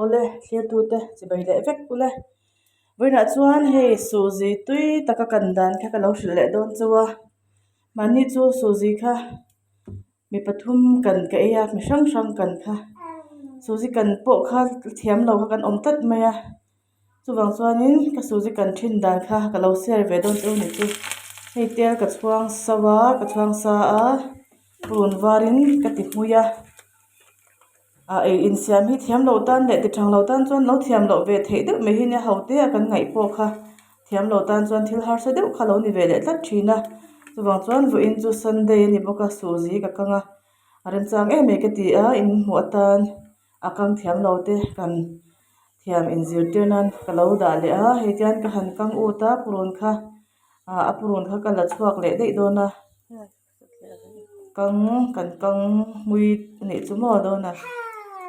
Awle thlir tute chibai leh vek ule. Vawiinah chuan hei suzi tui taka kan dan kha ka lo hrilh leh dawn chauh a. Mahni chu suzi kha mi pathum kan ka ei a mi hrang hrang kan kha. Suzi kan pawh kha thiam lo kha kan awm tlat mai a. Chuvang chuanin ka suzi kan thin dan kha ka lo share ve dawn chauh a ni chu. Hei tel ka chhuang sauh a ka chhuang sa a purun varin ka ti hmui a. Ah ei insiam hi thiam loh tan leh ti thang lo tan chuan lo thiam loh ve theih deuh mai hi nia ho te a kan ngaih pawh kha thiam loh tan chuan thil harsa deuh kha lo ni ve leh tlat thin a chuvang chuan vawiin chu sunday a ni bawk a suzi ka kang a a remchang em mai ka ti a in hmuh atan a kang thiam lo te kan thiam inzirtir nan ka lo dah leh a hei tian ka han kang ut a purun kha ah a purun kha ka la chhuak leh daih dawn a. Kang kan kang hmui a nih chu maw dawn a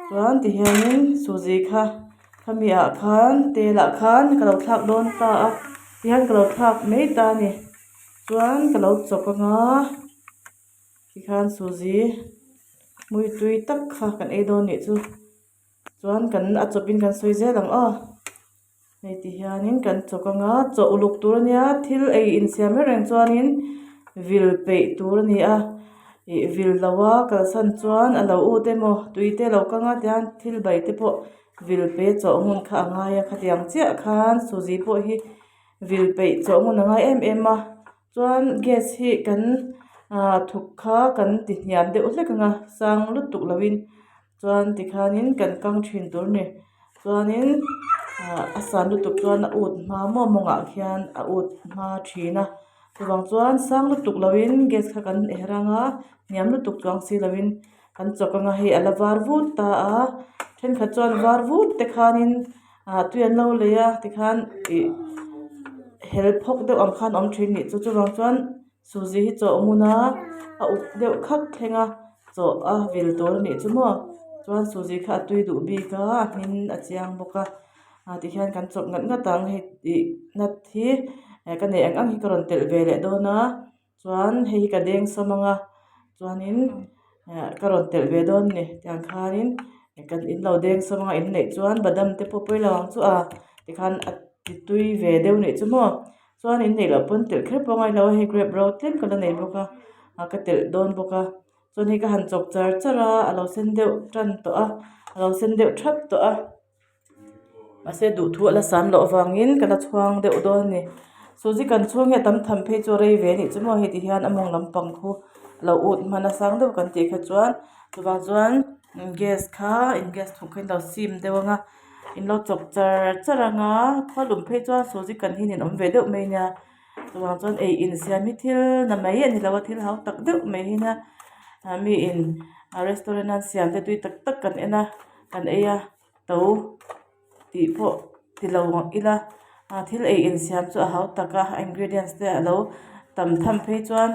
chuan ti hianin suzi kha khami ah khan tel ah khan ka lo thlak dawn ta a tihian ka lo thlak mai ta a ni chuan ka lo chawp anga tikhan suzi hmui tui tak kha kan ei dawn nih chu chuan kan a chawpin kan sawi zel ang aw. Hei ti hianin kan chawk anga chaw uluk tur ania thil ei insiam reng reng chuanin vil peih tur a ni a ih vil lo a kalsan chuan a lo ut emaw tui te a lo kang a tihian thil bai te pawh vil peih a chawh ngun kha a ngai a khatiang chiah khan suzi pawh hi vil peih chawh ngun a ngai em em a chuan gas hi kan ah thuk kha kan ti hniam deuh hlek ang a sang lutuk lovin. Chuan tikhanin kan kang thin tur a ni chuanin ah a san lutuk chuan a ut hma maw mawngah khian a ut hma thin a chuvang chuan sang lutuk lovin gas kha kan her anga hniam lutuk chuang si lovin kan chawk anga hei a la var vut ta a thenkhat chuan var vut te khanin ah tui an lo lei a tikhan ih hel phawk deuh ang khan a awm thin a nih chu chuvang chuan. Suzi hi chaw ngun a a uk deuh khak thleng a chaw a vil tur a nih chu maw chuan suzi kha a tui duh bik a a hmin a chiang bawk a ah tikhian kan chawp ngat ngat ang hei ih nut hi ka neih ang ang hi ka rawn telh ve leh dawn a chuan hei hi ka deng sawm ang a chuanin eh ka rawn telh ve dawn a ni tiang khanin kan in lo deng sawm ang a in neih chuan badam te pawh pawi lo ang chu a tikhan a ti tui ve deuh a nih chu maw. Chuan in neih loh pawn telh kher pawh a ngailo a hei grape ro tlem ka la nei bawk a ah ka telh dawn bawk a chuan hei ka han chawp char char a a lo sen deuh tan tawh a a lo sen deuh thap tawh a mahse duhthu a la sam loh avangin ka la chhuang deuh dawn a ni suzi kan chhung hi a tam tham phei chu a rei ve a nih chu maw hei ti hian a mawng lampang khu a lo ut hman a sang deuh kan tih kha chuan chuvang chuan gas kha in gas thuk kha in lo sim deuh ang a. In lo chawp char char ang a khua lum phei chuan suzi kan hi ninawm ve deuh mai nia chuvang chuan ei insiam hi thil na mai a ni lo a thil hau tak deuh mai hi nia ah mi in restaurant a an siam te tui tak tak kan en a kan ei a to tih pawh ti lo ang ila ah thil ei insiam chu a hau tak a a ingredients te a lo tam tham phei chuan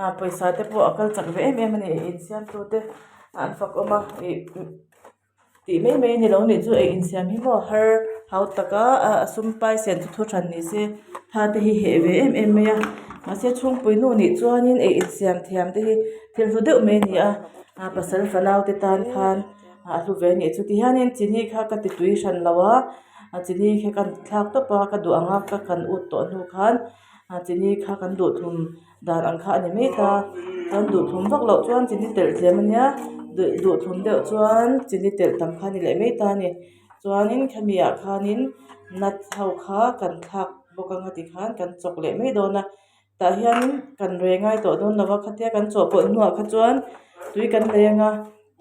ah pawisa te pawh a kal chak ve em em a ni ei insiam tu te an fak awm a ih. Tih mai mai a ni lo nih chu ei insiam hi maw har hau taka a sum pai sen chu thu hran ni se tha te hi heh ve em em mai a mahse chhungpui nu nih chuanin ei insiam thiam te hi thil hlu deuh mai a ni a ah pasal fanau te tan khan a hlu ve a nih chu tihianin chini kha ka ti tui hran lo a chini kha ka thlak tawp a ka duh ang a ka kan ut tawh hnu khan chini kha kan duh thum. Dan ang kha a ni mai ta chuan duhthum vak loh chuan chini telh tlem a nia duh duhthum deuh chuan chini telh tam kha a ni leh mai ta a ni chuanin khami ah khanin nut ho kha kan thlak bawk anga tikhan kan chawk leh mai dawn a tah hianin kan rei ngai tawh dawn lo va khatia kan chawhpawlh hnuah kha chuan tui kan nei anga.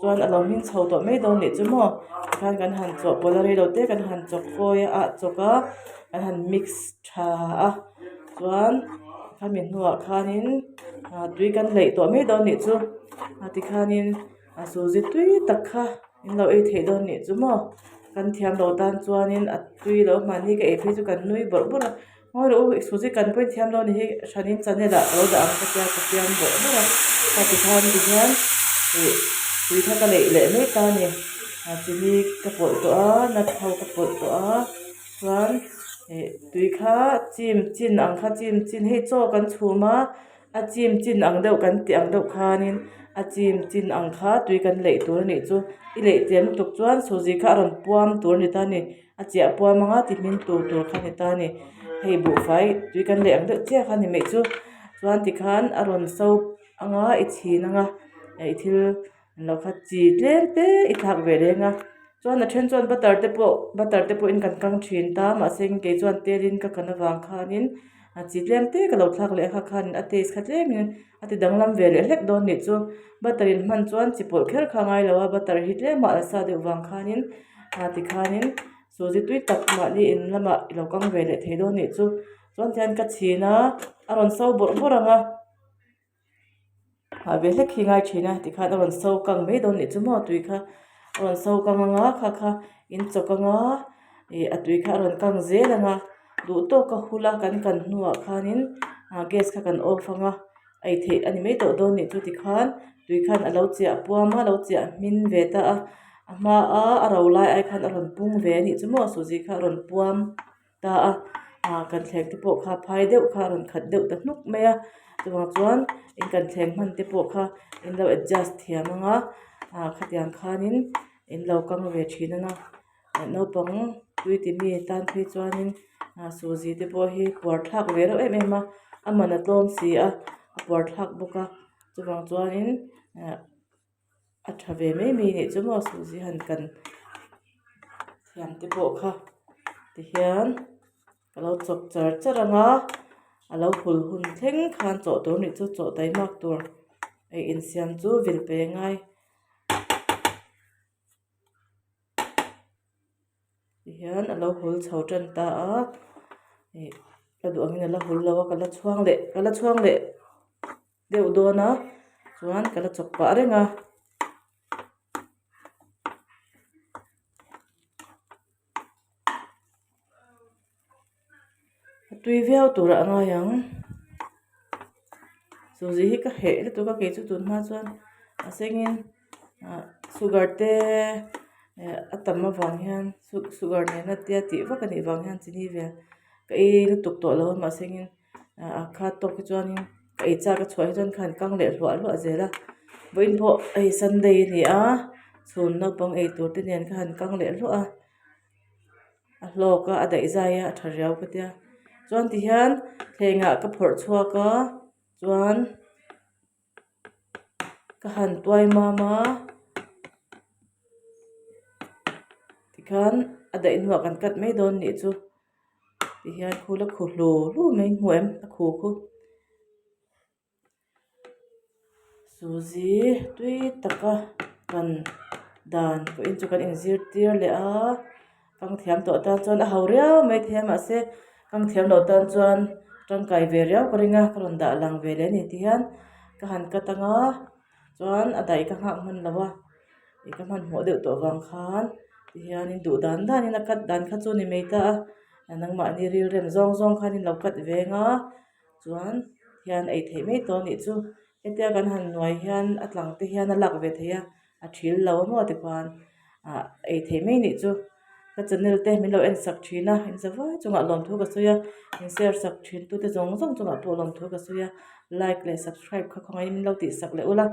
Chuan a lo hming chho tawh mai dawn nih chu maw tikhan kan han chawhpawlh a reilo te kan han chawk fawi a ah chawk a kan han mix tha a chuan khami hnuah khanin ah tui kan leih tawh mai dawn nih chu ah tikhanin a suzi tui tak kha in lo ei theih dawn nih chu maw kan thiam loh tan chuanin a tui lo mahni ka ei phei chu kan nui bawrh bawrh a. Ngawi rawh u, suzi kan pawhin thiam lo ni hi hranin channel ah ka lo dah ang ka tia ka siam bawrh bawrh a, kha tikhan tihian ih tui kha ka leih leh mek a ni, ah chini ka pawlh tawh a nut ho ka pawlh tawh a chuan ih tui kha chim chin ang kha chim chin hei chaw kan chhum a a chim chin ang deuh kan tih ang deuh khanin. a chim chin ang kha tui kan leih tur a nih chu i leih tlem lutuk chuan suzi kha a rawn puam tur a ni ta a ni a chiah puam anga ti hmin tur tur kha a ni ta a ni hei buhfai tui kan leih ang deuh chiah kha a ni mai chu chuan tikhan a rawn so anga i chhin anga i thil lo kha chi tlem te i thlak ve reng a chuan a then chuan butter te pawh butter te pawhin kan kang thin ta mahse kei chuan telin ka kan avang khanin a chi tlem te ka lo thlak leh a kha khanin a taste kha tlemin a ti danglam ve leh hlek dawn nih chu butter in hman chuan chi pawlh kher kha a ngai lo a butter hi tlem a sa deuh vang khanin ah tikhanin suzi tui tak mahni in lamah i lo kang ve leh thei dawn nih chu chuan tihian ka chhin a a rawn so bawrh bawrh ang a. Ah ve hlek hi ngai thin a tikhan a rawn so kang mai dawn nih chu maw tui kha a rawn so kang anga kha kha in chawk anga ih a tui kha a rawn kang zel anga duh tawk a hul a kan kan hnuah khanin ah gas kha kan off anga ei theih a ni mai tawh dawn nih chu tikhan tui khan a lo chiah puam a lo chiah hmin ve ta a a hma a a ro lai ai khan a rawn pung ve a nih chu maw suzi kha a rawn puam. ta a ah kan thleng te pawh kha phai deuh kha a rawn khat deuh ta hnuk mai a chuvang chuan in kan thleng hman te pawh kha in lo adjust thiam ang a ah khatiang khanin in lo kang ve thin ang a naupang tui ti mi tan phei chuanin ah suzi te pawh hi puar thlak ve reuh em em a a man a tlawm si a a puar thlak bawk a chuvang chuanin ah. A tha ve mai mai nih chu maw suzi han kan thiam te pawh kha tihian ka lo chawp char char ang a a lo hul hun thleng khan chawh tur nih chu chaw taihmak tur ei insiam chu vil pe ngai. Tihian a lo hul chho tan ta a ih ka duh angin a la hul lo a ka la chhuang leh ka la chhuang leh deuh dawn a chuan ka la chawp pah reng a. A tui viau turah a ngai ang suzi hi ka heh lutuk a kei chu tun hma chuan a sengin ah sugar te eh a tam avang hian sugar nena tia tih vak a nih vang hian chini vel ka ei lutuk tawh lo a mahse engin a khat tawk hi chuanin ka ei chak a chhuah hi chuan khan kang leh hluah hluah zel a vawiin pawh hei sunday a ni a chhun naupang ei tur te nen kha han kang leh hluah a a hlawk a a daih zai a a tha riau ka tia chuan tihian thlengah ka phawrh chhuak a chuan ka han tuai mam a tikhan a daih hnuah kan cut mai dawn nih chu tihian khu la khu hlu hlu mai hmu em a khu khu. Suzi tui taka kan dan pawhin chu kan inzirtir leh a kang thiam tawh tan chuan a ho riau mai thei a mahse kang thiam loh tan chuan tangkai ve riau ka ring a ka rawn dah lang ve leh a ni ti hian ka han cut ang a chuan a daih ka nghak hman lo a ih ka hmanhmawh deuh tawh vang khan ti hianin duh dan danin a cut dan kha chu a ni mai ta a nangmahni rilrem zawng zawng khanin lo cut ve ang a. Chuan hian ei theih mai tawh anih chu hetia kan han nuai hian a tlang te hian a lak ve theih a a thil lo a maw tikhuan ah ei theih mai anih chu ka channel te min lo en sak thin a in zavai chungah lawmthu ka sawi a in share sak thin tute zawng zawng chungah pawh lawmthu ka sawi a like leh subscribe kha khawngaih in min lo tih sak leh ula.